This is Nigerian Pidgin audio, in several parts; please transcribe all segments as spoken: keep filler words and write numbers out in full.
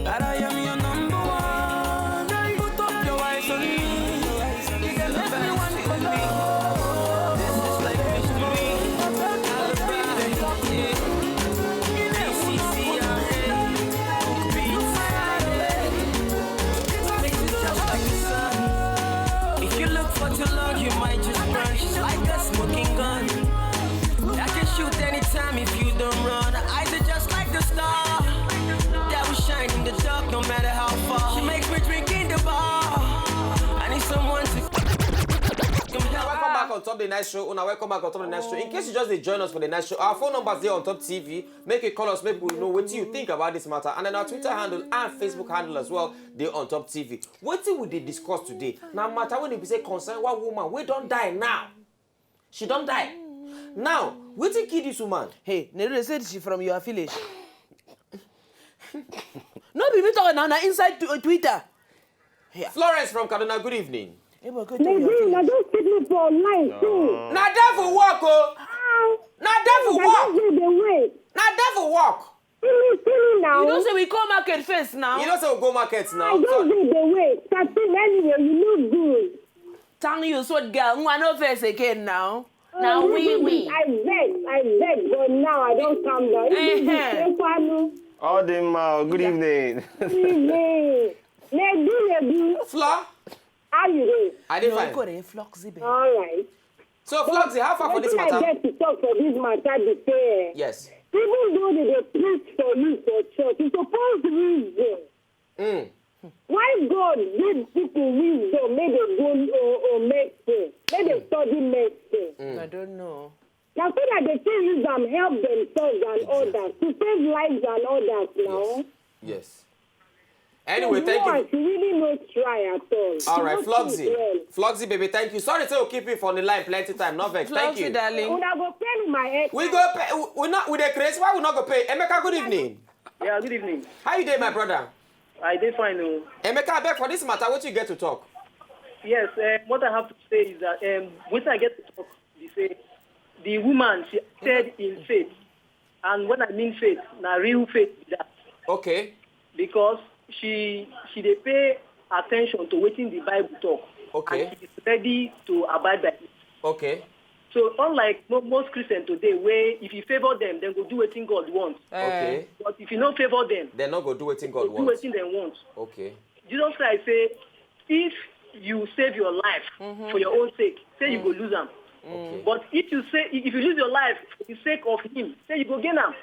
That I am your number one. Put up your eyes on me. You can make me one for me. This is like mystery. Alibi. Yeah. B C C I A. This is just like the sun. If you look for too long, you might just burn. She's like a smoking gun. I can shoot anytime if you don't run. Her eyes are just like the star that will shine in the dark, no matter how far. She makes me drink in the bar. I need someone to come help. Welcome back on top of the nice show. Una welcome back on top of the nice show. In case you just dey join us for the nice show, our phone numbers dey on top T V. Make you call us, make we know what you think about this matter. And then our Twitter handle and Facebook handle as well dey on top T V. Wetin we dey discuss today na matter wey be say concern one woman wey don die now. She don die. Now, wetin kill this woman? Hey, Nero dey say she from your village. No be me talk now, na inside tw- Twitter. Florence from Kaduna, good evening. Hey, boy, go to They your do, village. They just keep me for online too. Na devil work o. Ah, Na devil I work. just dey the way. Na devil work. See me, see me now. You know say we come market first now. You know say we go market I now. just So, dey the way. Thirteen anyway, you look good. Thank you, so girl. Nwa no vex again now. Na we we. I vex, I vex, but now I don calm down. Even Eh-heh. the Ekwanu, All the mouth. Good evening. evening. Ledu, Ledu, Flo, how you dey? I dey No, fine. go dey flux it, baby. All right. So, Floxy, how far for this Wetin I matter? get to talk for this matter be say, Yes. even though they dey preach for you for church, you suppose reason. Mm. Why God give people wisdom make they go or, or medicine, make they study medicine? I don't know. Na so that they fit use am help themselves and others to save lives and others now. Yes. Anyway, So thank no, you. She really no try at all. She All right, no Floxy. think well. Floxy, baby, thank you. Sorry, say we'll keep you for the line plenty time. No vex. Thank Floxy, you. Darling. Una go pay me my head. We go pay. We, we not. We dey crazy. Why we not go pay? Emeka, good evening. Yeah, good evening. How you doing, my brother? I dey fine o. Emeka, abeg, for this matter, what you get to talk? Yes, um, what I have to say is that um, wetin I get to talk be say the woman, she acted in faith, and when I mean faith, na real faith be that, Okay. because she she dey pay attention to wetin the Bible talk, Okay. and she is ready to abide by it. Okay. So unlike mo- most Christians today, where if you favor them, then go do wetin God wants. Okay. But if you no favor them, Dem no go do wetin God do wants. Wetin dem want. Okay. Jesus Christ say, if you save your life for your own sake, say you go lose am. Okay. But if you say if you lose your life for the sake of him, say you go gain am.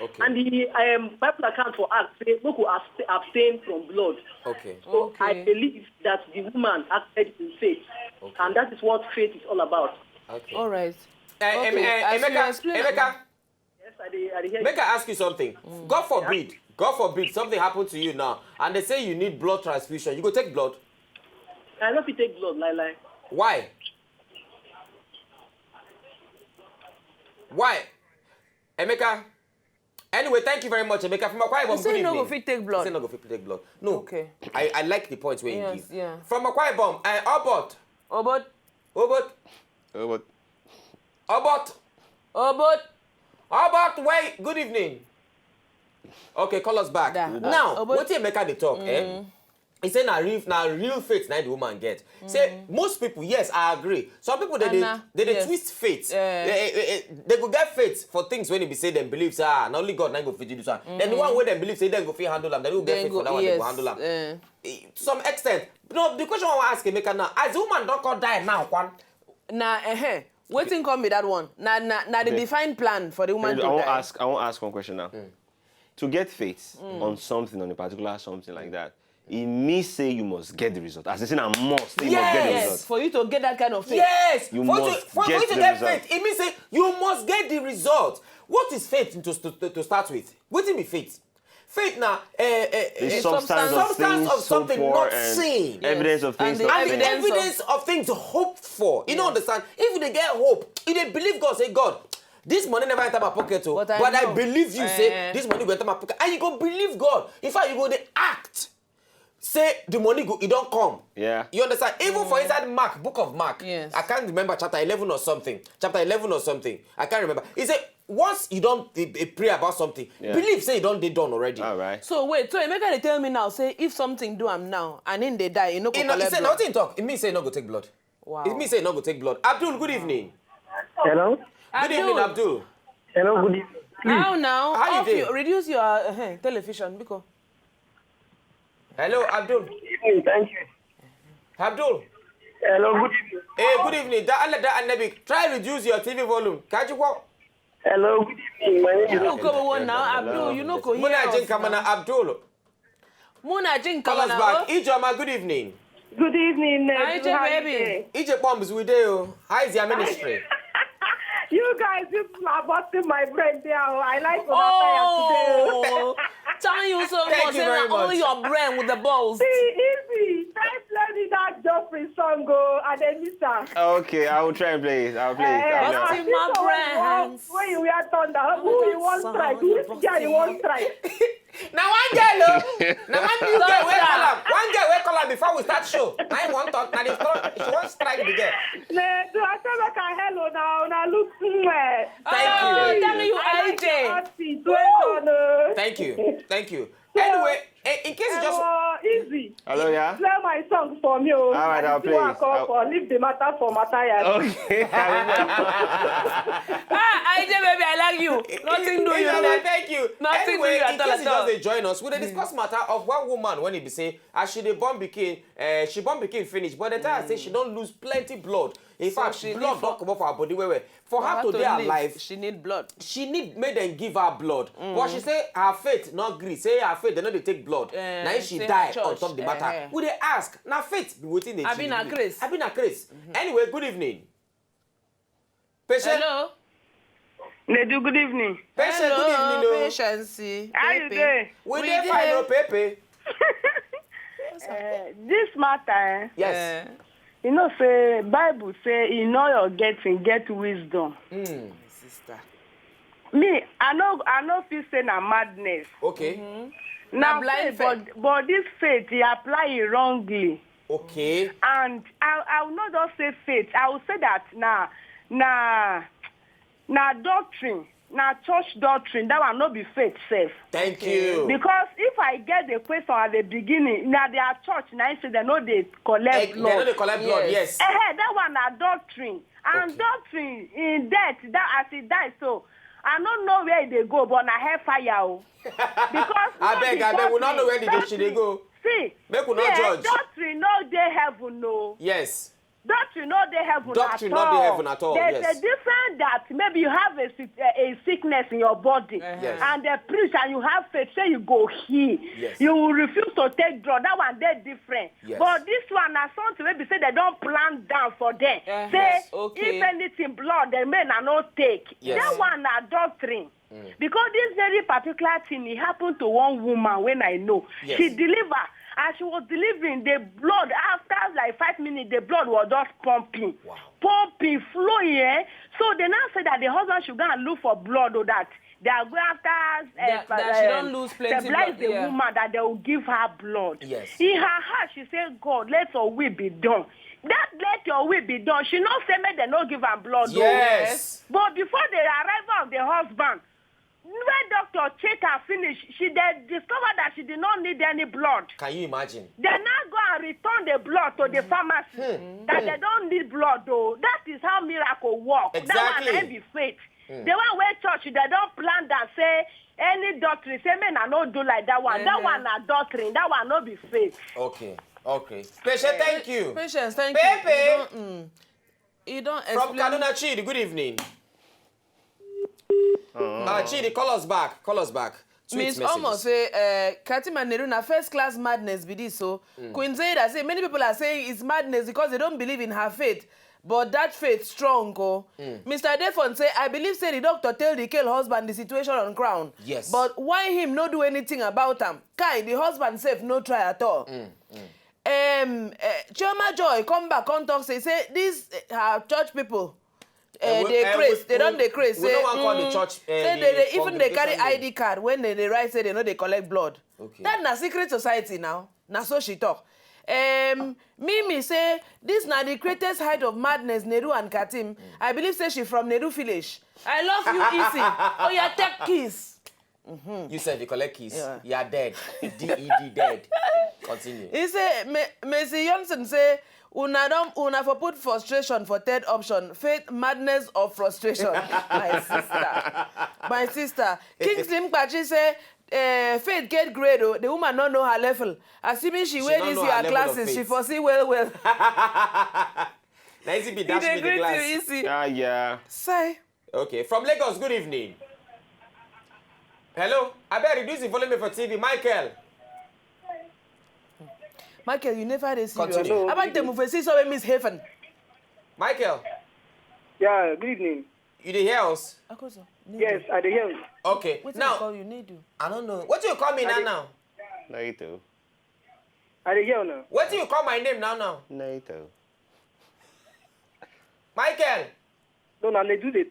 Okay. And the um, Bible account for Acts say, "Make we abst- abstain from blood." Okay. So I Okay. believe that the woman acted in faith, Okay. and that is what faith is all about. Okay. All right. Eh, em- Okay, eh, as you Emeka, explain- Emeka, Yes, I dey, I dey hear make you. I ask you something. God forbid, God forbid, something happen to you now, and they say you need blood transfusion. You go take blood. I no fit take blood, lie lie. Why? Why? Emeka. Anyway, thank you very much, Emeka. From Akwa Ibom, You say good you no go evening. fit take blood. You say no go fit take blood. No. Okay. I, I like the points where you Yes, give. yeah. From Akwa Ibom, uh, Obot. Obot. Obot. Oh, but Obot. Obot. Obot, wait. Good evening. Okay, call us back. Da. Now, Obot. Wetin Emeka dey talk, eh? He say na real, na real faith na the woman get. Say most people, yes, I agree. Some people they they, Anna, they, they yes. twist faith. Eh. Eh, eh, eh, they go get faith for things when they be say them believe say ah, na only God na go fit do this one. Then the one wey dem believe say dem go fit handle am, dem go get Then faith go, for that one, they yes, go handle am. eh. Eh, to some extent. No, the question I wan ask Emeka now, as the woman don come die now, kwan. Na eh. Wetin come be that one? Na na na the Babe. divine plan for the woman I to won't die. ask. I won't ask one question now. To get faith on something, on a particular something like that, it means say you must get the result. As I say, I must. Say you must get the Yes. result. For you to get that kind of faith. Yes, You for, you must to, for, for get you to the get result. Faith, it means say you must get the result. What is faith to, to, to, to start with? Wetin be faith? Faith na eh, eh, eh, The eh, substance, substance of things of something hoped for not and seen. Evidence of And things the not And seen. the evidence of- evidence of things hoped for. You know, understand? If you dey get hope, you dey believe God, say, "God, this money never enter my pocket, oh, But I but I know. Believe you, say Eh. This money go enter my pocket." And you go believe God. In fact, you go dey act. Say the money go, it don't come. Yeah. You understand? Even for inside Mark, book of Mark, Yes. I can't remember chapter eleven or something. Chapter eleven or something. I can't remember. He said, once you don dey dey pray about something, Yeah. believe say you don dey done already. All right. So wait, so Emeka dey tell me now say if something do am now and him dey die, e no go E no, e collect say blood. Nothing talk. E mean say e no go take blood. Wow. E mean say e no go take blood. Abdul, good evening. Hello? Good evening, Abdul. Hello, good evening. How now? How you Off dey? Your, reduce your uh, television, biko. Hello, Abdul. Good evening, thank you. Abdul. Hello, good evening. Hey, good evening. Da Allah da Annabi. Try reduce your T V volume. Kaji ko? Hello, good evening. My name is You go one now, Abdul. You no go hear Muna us jin ka now. Mana Abdul. Muna jin ka Call us mana. back. Oh. Ijoma, good evening. Good evening, Hi, Nedu. How you baby. dey? Ije Bombs, we dey o. How is your ministry? You guys, this is about my brain there. Oh, I like Onataya today. Oh, thank you so Thank much. you Say very na only much. Your brain with the balls. See, easy. Try play me that Geoffrey song, oh, and then miss am. Okay, I will try and play it. I'll play it. Eh, I'll Lost play it. in my this one brains. When you wear thunder, who you want strike? Which guy you want strike? Na one girl o. Na one new girl wey Thunder. Call am. One girl wey call am before we start show. Na him wan talk. Na the call. She wan strike the girl. Nedu, I say make I hello now. Now look, mm, eh. Thank Oh, you. thank you, I like I J. Your outfit. Well done, oh. Thank you. Thank you. Anyway, eh, in case you just Oh, easy. Hello, yeah? Play my song for me, oh. All right, I'll And see play what I it. call I'll- for. Leave the matter for Matthias. Okay. Ah, I J baby, I like you. Nothing do you. Ijoma, No. thank you. Nothing do Anyway, you at in all, case you at all. Just dey join us, we dey discuss matter of one woman when e be say as she dey born pikin, uh, she born pikin finish, but the time say she don lose plenty blood. In So fact, she blood need don for- comot for her body well well. For For her her to to dey live, alive, she need blood. she need make dem give her blood, but she say her faith no gree, say her faith dem no dey take blood. Eh, Na im she say die her on church, top the matter. eh. We dey ask, na faith be wetin dey Abi kill na you? grace? Abi na grace? Anyway, good evening. Patient. Hello. Nedu, good evening. Patient, good Hello, evening o. Patience. How you Pepe. dey? We We dey fine o, dey. Pepe. Eh, this matter, eh? Yes. Eh, You know say Bible say in all your getting, get wisdom. Mm. sister. Me, I no, I no feel say na madness. Okay. Na blind faith, but, but this faith, he apply it wrongly. Okay. And I, I will not just say faith. I will say that na, na, na doctrine, na church doctrine. That one no be faith sef. Thank you. Because if I get the question at the beginning, na their church na im say dem no dey collect Eh, dem no blood. dey collect blood. Yes. Eh, that one na doctrine. And Okay. doctrine in death, that as he die so, I no know where e dey go, but na hellfire o. Because no Abeg, be abeg, we no doctrine. know where the she dey go. See, Make we no see, eh, judge. Doctrine no dey heaven o. Yes. Doctrine no dey heaven Doctrine at no dey all. heaven at all, There's yes. A difference that maybe you have a, si- a, a sickness in your body Uh-huh. Yes. and they preach and you have faith, say you go heal. Yes. You will refuse to take drug. That one dey different. Yes. But this one na something wey be say they don plan down for them. Uh-huh. Say Okay. if anything blood, then men I no take. Yes. That one na doctrine. Because this very particular thing, it happened to one woman when I know. Yes. She deliver. As she was delivering, the blood, after like five minutes, the blood was just pumping. Wow. Pumping, flowing, eh? So they now say that the husband should go and look for blood, or that they are going after uh, That- that she don lose plenty stabilize blood, the yeah. woman, that they will give her blood. Yes. In her heart, she said, "God, let your will be done." That "let your will be done," she no say make dem no give am blood o. Yes. But before the arrival of the husband, when doctor check her finish, she dey discover that she did not need any blood. Can you imagine? Dem now go and return the blood to the pharmacy that they don't need blood o. That is how miracle work. That one Exactly. Na be faith. The one wey church, they don plan that, say any doctrine, say make I no do like that one. That Uh-huh. One na doctrine. That one no be faith. Okay. Okay. Patient, thank you. Patience, thank Pepe. You. You don, mm, you don From explain. Kaduna, Chidi, good evening. Ah, Chidi, call us back. Call us back. Sweet Miss message. Omo say, uh, Katima Neru na first class madness be this. So Queen Zayda say many people are saying it's madness because they don't believe in her faith. But that faith strong, oh. Mister Defon say, "I believe say the doctor tell the girl husband the situation on ground. Yes. But why him no do anything about am? Kai, the husband sef no try at all." Um, uh, Chioma Joy come back, come talk say, say these uh, her church people, uh, Eh, we- they eh, craze, we- they don't we- they craze. we Say, don't want call the mm, church, eh, say the they, they even they carry congregation name. I D card when they, they write say they know they collect blood. Okay. That na secret society now. Na so she talk. Um, Mimi say this na the greatest height of madness, Nedu and Katim. I believe say she from Nedu village. I love you, Isi. Oh, yeah, take kiss. You sef dey collect kiss. Yeah. You are dead. D E D dead. Continue. He say, Me- Mercy Johnson say, una don una for put frustration for third option. Faith, madness or frustration. My sister. My sister. Kingsley Mkpachi say, eh, Faith get grade o. The woman no know her level. Assuming she, she wear this her glasses, she foresee well well. Now easy be dash me the glass. Easy. Yeah, yeah. Say. Okay, from Lagos, good evening. Hello, I better reduce the volume for T V. Michael. Michael, you never dey serious. Continue. How about the movie? See, so it means heaven. Michael. Yeah, good evening. You dey hear us? Yes, I dey hear you. Okay. What now, you need do? I don't know. What you call me now? Now? Later. I dey hear now. What do you call my name now now? Later. Michael. No, na Nedu dey.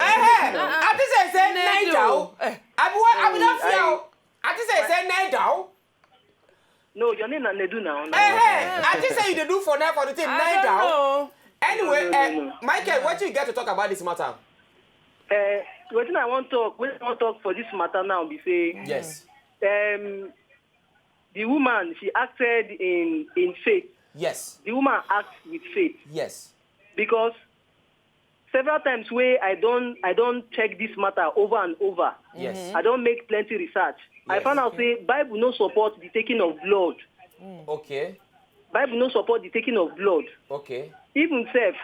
Eh, eh. I think say say Nedu. Abi what? Abi don fear. I think say say Nedu. No, your name na Nedu now. Eh, eh. I think say you dey do for now for the thing Nedu. Anyway, no, no, no. Michael, what you get to talk about this matter? Uh, wetin I wan talk, wetin I wan talk for this matter now be say. Yes. Um, the woman, she acted in in faith. Yes. The woman acts with faith. Yes. Because several times where I don't I don't check this matter over and over. Yes. Mm-hmm. I don't make plenty research. Yes. I found out okay. Say Bible no support the taking of blood. Mm. Okay. Bible no support the taking of blood. Okay. Even self,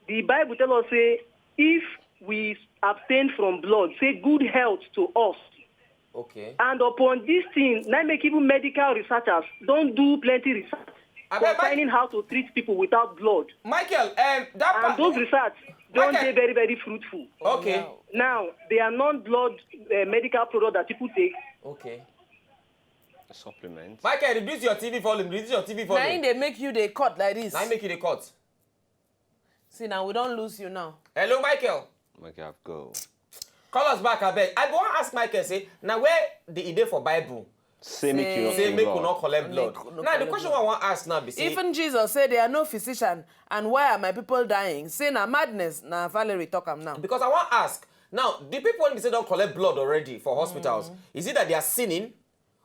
the Bible tell us say if we abstain from blood, say good health to us. Okay. And upon this thing, na make even medical researchers don't do plenty research concerning how to treat people without blood. Michael, um, that and those research don't be very, very fruitful. Okay. Now, they are non-blood uh, medical product that people take. Okay. Supplement. Michael, reduce your T V volume. Reduce your T V volume. Now they make you the cut like this. Now make you the cut. See, now we don't lose you now. Hello, Michael. Michael, go. Call us back, I beg. I go ask Michael, say, now where the idea for Bible? Say make you say make you not collect blood. Now the question I want to ask now be say, even Jesus said there are no physician, and why are my people dying? Say na madness. Now Valerie talk am now. Because I want to ask now the people when they say don't collect blood already for hospitals, mm. Is it that they are sinning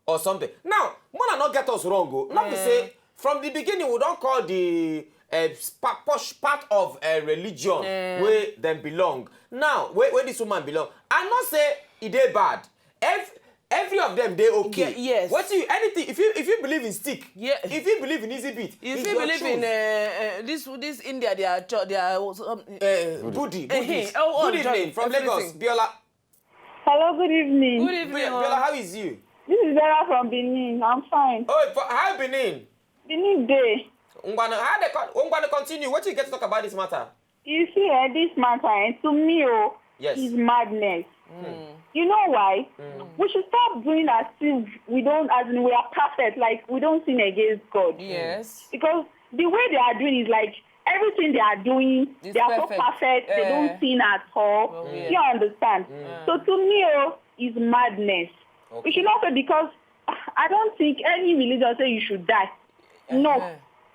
or something? Now, Mona not get us wrong, go. Not to say from the beginning we don't call the uh, part of a uh, religion yeah. Where them belong. Now, where, where this woman belong? I not say it they bad. Every, every of them they okay. Yeah, yes. What you anything if you if you believe in stick, yeah. If you believe in easy beat, if you believe choice. In uh, uh, this this India they are they are um, uh, Buddhi, Buddhist. Oh, oh, good evening from Lagos, Biola. Hello, good evening. Good evening. Biola, how is you? This is Vera from Benin. I'm fine. Oh, for, how Benin? Benin Day. Ngwana, how they con- Ngwana continue? What you get to talk about this matter? You see, eh, this matter, eh, to me, oh, yes. Is madness. Mm. You know why? Mm. We should stop doing as if we don't, as in we are perfect, like we don't sin against God. Yes. Because the way they are doing is like everything they are doing, it's they are perfect. So perfect, uh, they don't eh. Sin at all. Oh, yeah. You understand? Mm. So to me, oh, is madness. Okay. We should not say because I don't think any religion say you should die. No. Uh-huh.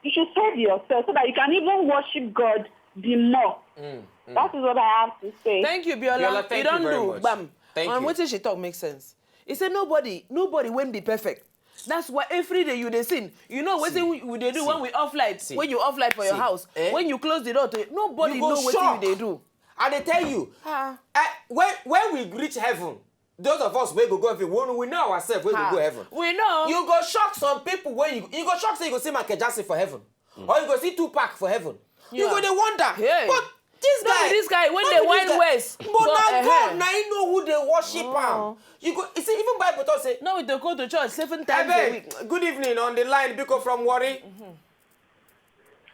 You should save yourself so that you can even worship God the more. Mm, mm. That is what I have to say. Thank you, Biola. Biola thank you don't do. Much. Bam. Thank um, you. What she talk makes sense. He said nobody, nobody won't be perfect. That's why every day you dey sin. You know what we, we dey do see. When we off light, see. When you off light for see. Your house, eh? When you close the door to it, nobody you know what you dey do. I dey tell you, ah. Eh, when when we reach heaven, those of us wey go go heaven, we, we know ourselves wey ah. Go go heaven. We know. You go shock some people when you you go shock say you go see Michael Jackson for heaven, mm. Or you go see Tupac for heaven. Yeah. You go dey wonder, hey. But this guy, no, this guy when they went west, but now God, now you know who they worship. Oh. You go, you see, even Bible talk say. No, we dey go to church seven times a week. Good evening on the line, Biko from Warri.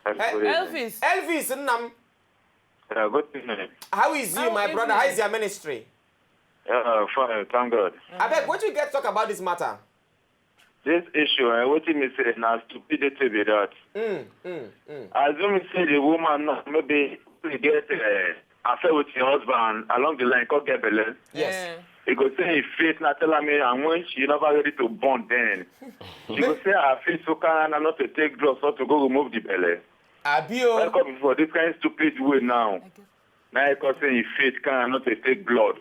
Mm-hmm. Elvis. Elvis Nnam. Yeah, good evening. How is you, oh, my evening. Brother? How is your ministry? Yeah, fine, thank God. I beg, what you get to talk about this matter? This issue, eh, wetin me say na stupidity be that. Mm, mm, mm. Assume say the woman now maybe we get uh, affair with your husband along the line, come get belle. Yes. Yeah. He go say him faith na tell am, eh, and when she never ready to born then. She go say her faith so carry am not to take drugs or to go remove the belle. Abi o. Welcome for this kind stupid way now. Now he come say him faith carry am not to take blood.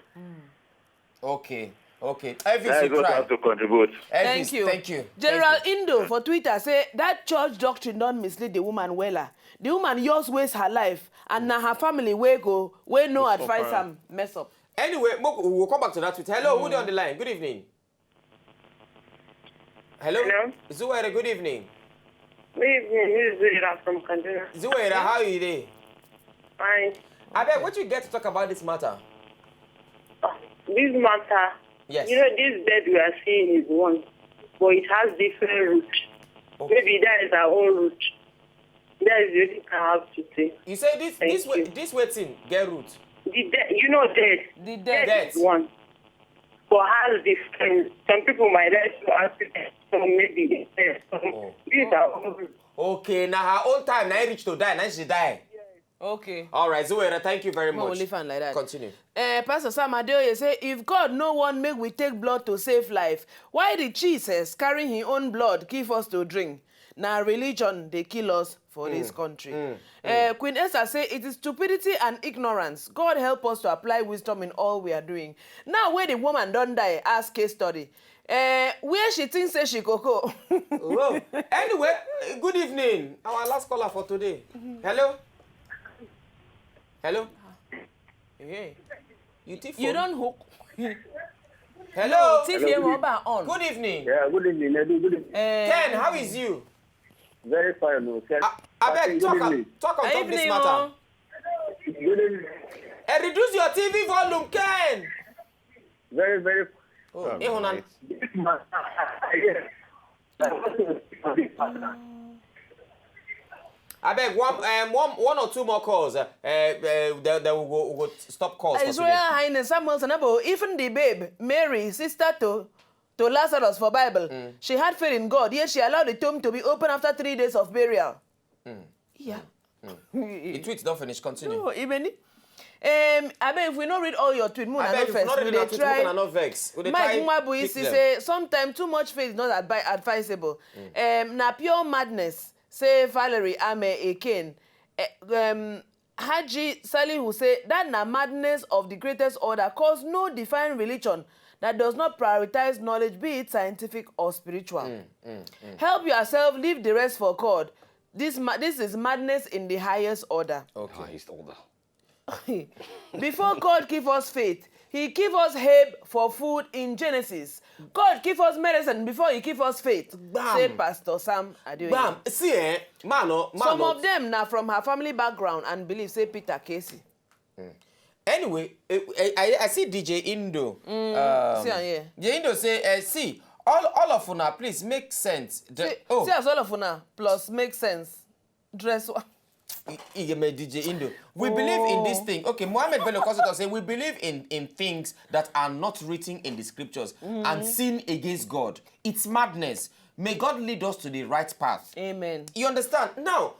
Okay, okay. Elvis, That you is what I try. Have to contribute. Elvis, Thank you. Thank you. General Thank you. Indo for Twitter say that church doctrine don mislead the woman wella. The woman just waste her life and na her family wey go wey no Go advise suffer. am mess up. Anyway, mo- we'll come back to that tweet. Hello, who dey on the line? Good evening. Hello? Hello? Zuwaira, good evening. Good evening, this is Zuwaira from Kaduna. Zuwaira, how are you today? Fine. Abeg, what you get to talk about this matter? This matter, Yes. you know, this bed we are seeing is one, but it has different roots. Okay. Maybe that is our own root. That is the only thing I have to say. You say this Thank this way you. This waiting get root. The de- you know, dead. The Dead dead. is one. But has different. Some people might like to ask it, some maybe it's dead. Some, Oh. These are all roots. Okay, now her own time, now reach to die, now she die. Okay. All right, Zuwaira, thank you very Mo much. will leave am like that. Continue. Uh, Pastor Sam Adeoye say if God no wan make we take blood to save life, why did Jesus carry him own blood give us to drink? Na religion dey kill us for this country. Uh, Queen Esther say it is stupidity and ignorance. God help us to apply wisdom in all we are doing. Now wey the woman don die, ask case study. Uh, where she think say she go go? Well, anyway, good evening. Our last caller for today. Hello? Hello? Hey. You thief You phone? Don hook. Hello? Thief him over on. Good evening. Yeah, good evening, Edu. Good evening. Eh, Ken, how is you? Very fine, no. Ken, I, I beg, good talk, evening. Talk on top this Evening matter. o. Good evening. Eh, reduce your T V volume, Ken. Very, very. Oh, eh, hold on. This matter, yes. I beg one, um, one, one or two more calls. Uh, uh, uh, then, then we'll, go, we'll go stop calls. For His Royal today. Highness Samuel Sanabo, even the babe, Mary, sister to to Lazarus for Bible, she had faith in God, yet she allowed the tomb to be open after three days of burial. Yeah. The tweets don't finish. Continue. No, even um, I mean, if we no read all your tweet, Moon I and beg no if first, not we reading dey our tweets, try. Make una not vex. We dey Mike try Mwabuisi pick them. Say sometimes too much faith is not advi- advisable. Um, na pure madness. Say Valerie Ame Eken. Eh, um, Haji Salihu say that na madness of the greatest order, cause no define religion that does not prioritize knowledge, be it scientific or spiritual. Help yourself, leave the rest for God. This ma- this is madness in the highest order. Okay. Highest order. Before God give us faith, He give us herb for food in Genesis. God give us medicine before He give us faith. Bam. Say Pastor Sam Adeoye. Bam. See, eh, man, oh, man, Some oh. Of them na from her family background and believe say Peter Casey. Anyway, eh, eh, I, I see D J Indo. Um, See am here. D J Indo say, eh, see, all, all of una, please make sense. The- See, oh, see as all of una plus make sense. Dress one. I- I- my D J Indo. We believe in this thing. Okay, Mohammed Bello Kosito say we believe in, in things that are not written in the scriptures and sin against God. It's madness. May God lead us to the right path. Amen. You understand? Now,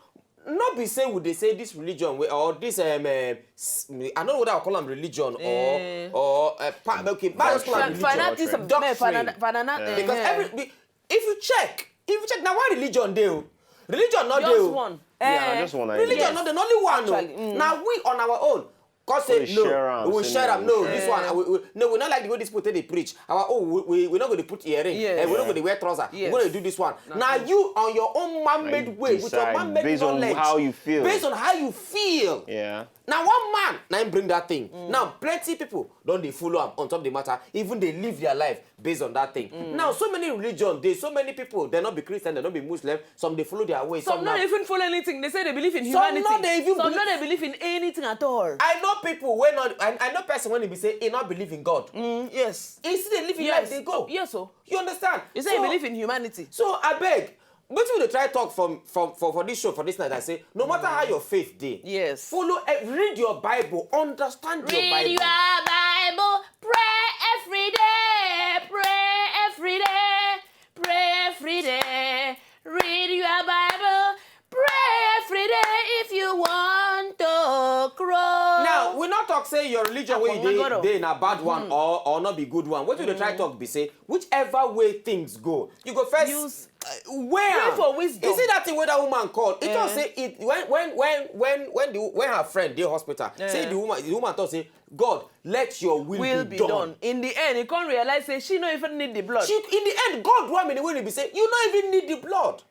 not be say would they say this religion we- or this um, uh, s- I don't know what I call them religion Eh. or or uh, pa- okay, I just call Fa- them religion. Fanatism. Doctrine. Me, fanana- fanana- Yeah. Because eh, every be- if you check, if you check now, why religion dey o? Religion not dey just o. One. Yeah, Eh, just one like Religion Yes. not dey, only one o. Actually, mm. Now we on our own. Cause say Only no, share am, we will say share no, am. we No, share this am. One, we, we, no, we not like the way this people take dey preach. Our own, we, we, we not going to put earring. Yes. Eh, we not Yeah. going to wear trouser. Yes. We going to do this one. Now you on your own man-made Like, way with your decide man-made based on knowledge, how you feel. Based on how you feel. Yeah. Now one man, now him bring that thing. Now plenty people don't they follow am on top the matter, even they live their life based on that thing. Now so many religion, there's so many people, they not be Christian, they not be Muslim, some they follow their way. Some now- not even follow anything. They say they believe in Some humanity. not they even Some believe- not they believe in anything at all. I know people when not I, I know person when he be say he not believe in God. Mm, yes. He see they live in Yes. life, they go. Yes, so. You understand? You say So- you believe in humanity. So I beg, wetin we dey try talk from from for for this show for this night, I say no matter how your faith dey, Yes. Follow, eh, read your Bible, understand your Read Bible. Your Bible, pray every day, pray every day, pray every day. Read your Bible, pray every day if you want to grow. Now we not talk say your religion wey you dey Akpọnwụgoro. dey na bad one or or no be good one, wetin you dey try talk be say whichever way things go, you go first Use- uh, weigh Pray am. for wisdom. You see that thing wey that woman call, e talk Eh. say it when when when when when the when her friend dey hospital, say Eh. the woman the woman talk say, God, let your will, Will be, be done. done. In the end, he come realize say she no even need the blood. She, in the end, God want me the way be say you no even need the blood.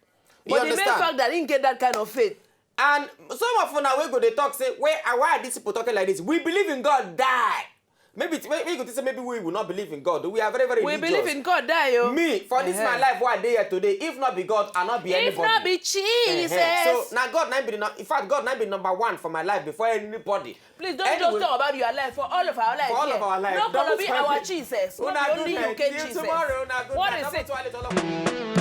You But the mere understand? Fact that he get that kind of faith. And some of una wey go dey talk say, where, why are these people talking like this? We believe in God, die. Maybe maybe you could say maybe we will not believe in God. We are very very We religious. Believe in God, die o. Me, for this my Uh-huh. Life, why I dey here today? If not be God, I not be If anybody. Not be Jesus. Uh-huh. So now God na be the, in fact God na be number one for my life before anybody. Please don't Anyway, just talk about your life for all of our life. For all Here. of our life. No Don't gonna be spoil our it. Jesus. No Una be good only you night. get See you Jesus. Tomorrow. Una good What night. Is Happy it? Twilight, all of